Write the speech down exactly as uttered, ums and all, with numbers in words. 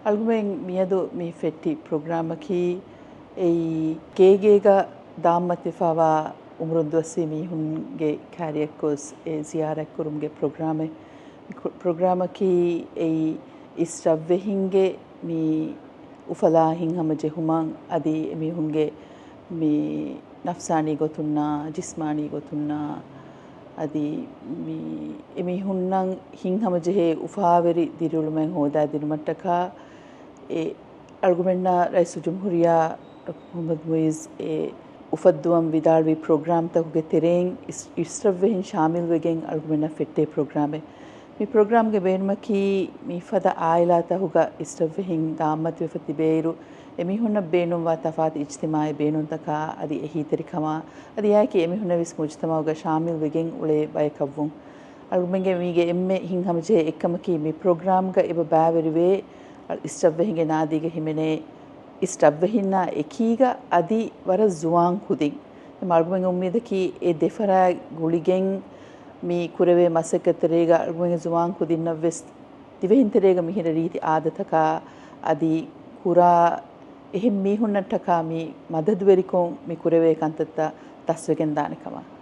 އަޅުގަނޑުމެން މިއަދު މި ފެއްޓި ޕްރޮގްރާމަކީ އެއީ ގޭގޭގަ ދާންމަތިވެފައިވާ އުމުރުން ދުވަސްވީ މީހުންގެ ކާރިޔަށް ގޮސް އެ ޒިޔާރަތްކުރުމުގެ ޕްރޮގްރާމެއް. މި ކު-، ޕްރޮގްރާމަކީ އެއީ އިސް ރަށްވެހިންގެ މި އުފަލާ ހިތްހަމަޖެހުމަށް އަދި އެމީހުންގެ މި ނަފްސާނީ ގޮތުންނާ، ޖިސްމާނީ ގޮތުންނާ، އަދި މި އެމީހުންނަށް ހިތްހަމަޖެހޭ އުފާވެރި ދިރިއުޅުމެއް ހޯދާދިނުމަށްޓަކާ އެ އަޅުގަނޑުމެންނަށް ރައީސުލްޖުމްހޫރިއްޔާ ޑޮކްޓަރ މުޙައްމަދު މުޢިއްޒު އެ އުފައްދުވަން ވިދާޅުވި ޕްރޮގްރާމްތަކުގެ ތެރެއިން އިސް-، އިސްރަށްވެހިން ޝާމިލްވެގެން އަޅުގަނޑުމެންނަށް ފެއްޓޭ ޕްރޮގްރާމެއް. މި ޕްރޮގްރާމްގެ ބޭނުމަކީ މިފަދަ އާއިލާތަކުގަ އިސްރަށްވެހިން ދާންމަތިވެފަ ތިބޭއިރު، އެމީހުންނަށް ބޭނުންވާ ތަފާތު އިޖްތިމާޢީ ބޭނުންތަކާ އަދި އެހީތެރިކަމާ އަދި އެއާއެކީ އެމީހުންނަށް ވެސް މުޖުތަމަޢުގަ ޝާމިލްވެގެން އުޅޭ ބަޔަކަށްވުން. އަޅުގަނޑުމެންގެ މީގެ އެންމެ ހިތްހަމަޖެހޭ އެއްކަމަކީ މި ޕްރޮގްރާމްގަ އެބަ ބައިވެރިވޭ އިސްރަށްވެހިންގެ ނާދީގަ ހިމެނޭ އިސްރަށްވެހިންނާ އެކީގަ އަދި ވަރަށް ޒުވާން ކުދިން. އަޅުގަނޑުމެންގެ އުއްމީދަކީ އެ ދެފަރާތް ގުޅިގެން މި ކުރެވޭ މަސައްކަތްތެރޭގަ އަޅުގަނޑުމެންގެ ޒުވާން ކުދިންނަށް ވެސް ދިވެހިންތެރޭގަ މިހިރަ ރީތި އާދަތަކާ އަދި ކުރާ އެހެން މީހުންނަށްޓަކާ މި މަދަދުވެރިކޮށް މި ކުރެވޭ ކަންތައްތައް ދަސްވެގެންދާނެ ކަމަށް.